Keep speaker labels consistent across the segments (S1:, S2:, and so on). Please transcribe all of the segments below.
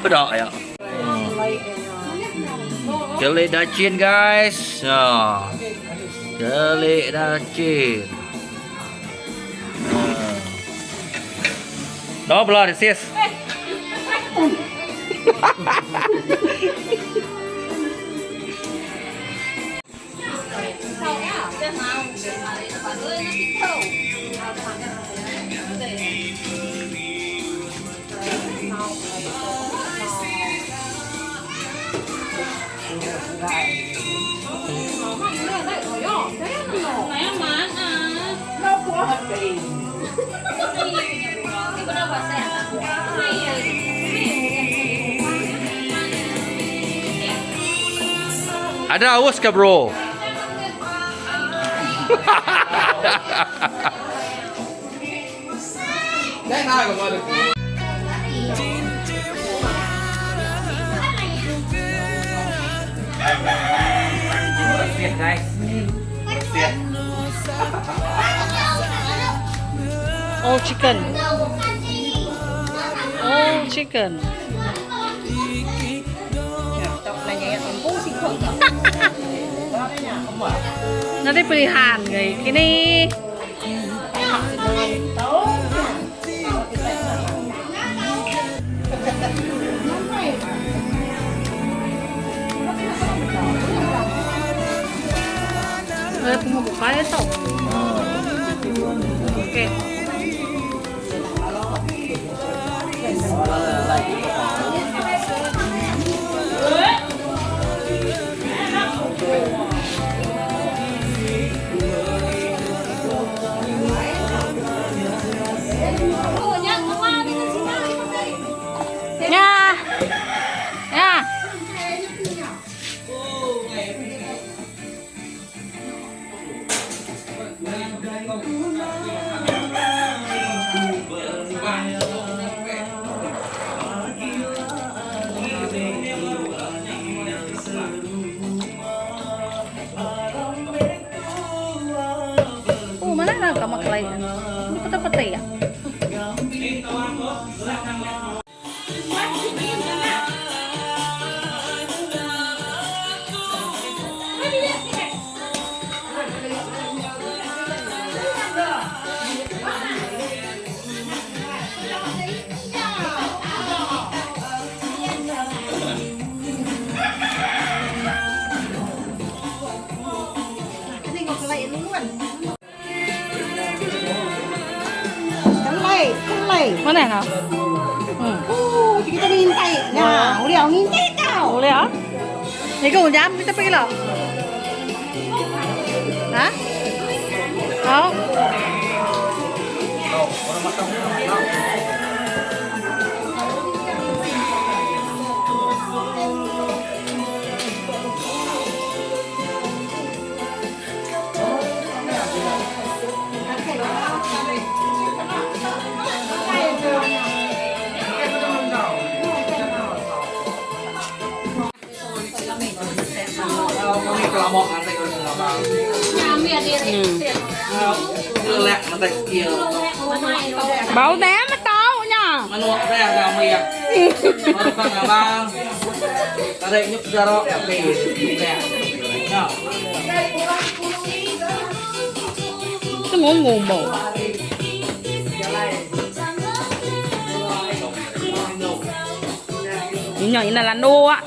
S1: Peda ya. Kelik dacin guys. Ha. Kelik dacin. Ha. Dah belah sis. Ada aus ke bro? Bersih guys. Bersih.
S2: All chicken. All chicken. Nanti pilihan guys. Kini. Eh, mau buka ya tau. Oke. Ya. Ya. Oh, mana lah kamu kelai? Ini peta-peta ya. Mana kau?
S3: Oh, kita ngintai. Nah, boleh ngintai tau.
S2: Boleh ah? Ni kau jam kita pergi lah. Ha? Kau? Bau té mà tao nha.
S1: Manuk saya kami ya. Manuk abang. Tarik nyuk jarok tapi Ya.
S2: Cái ngủ ngủ mồ. Nhỏ như là là nô á.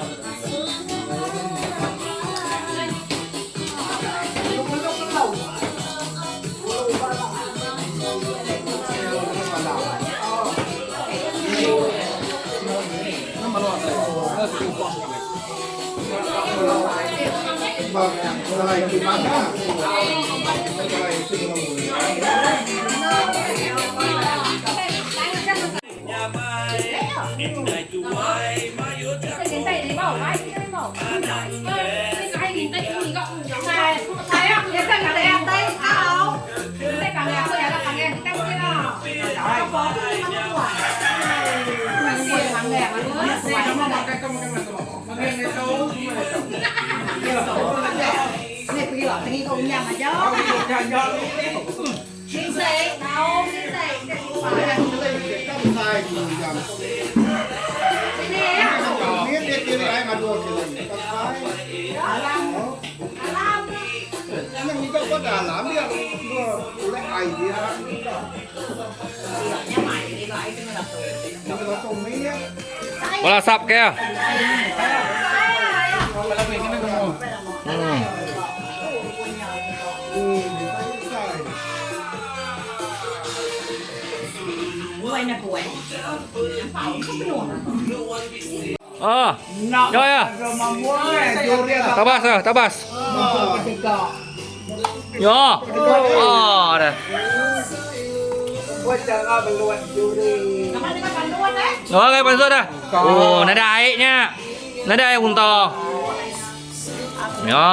S1: Bola sap ke ya. Ah. Ya ya. Tabas ah, tabas. Ya. Ah dah. Oh, kai pansut dah. Oh, nadai air nya. Nadai air unta. Ya.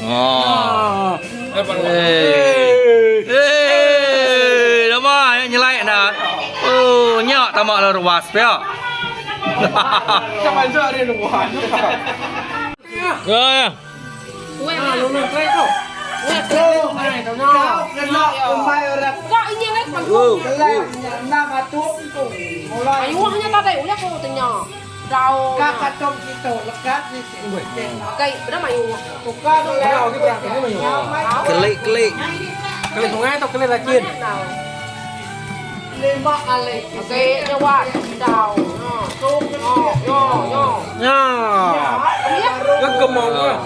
S1: Oh. Eh. Eh, lama nyelai dah. Oh, nya tama lalu ruas pia. Ya ya. Kelik kelik.
S4: Kelik sungai atau kelik racun?
S1: Ya.
S4: Kekemong ah.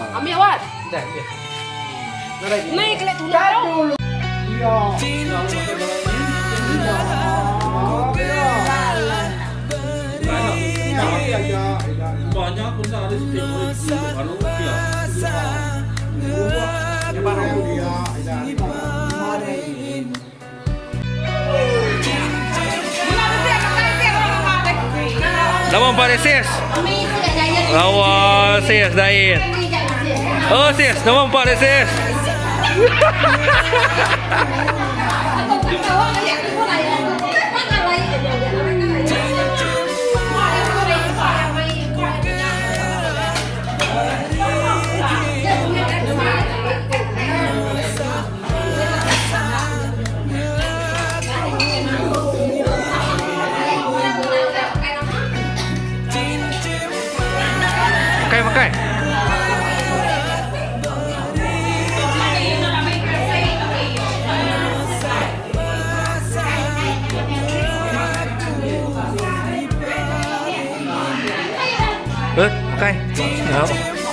S1: Banyak pun ada Lawan empat sis. Lawan sis Dain. Oh sis, nombor empat sis. Makai makai. Eh, makai. Ya.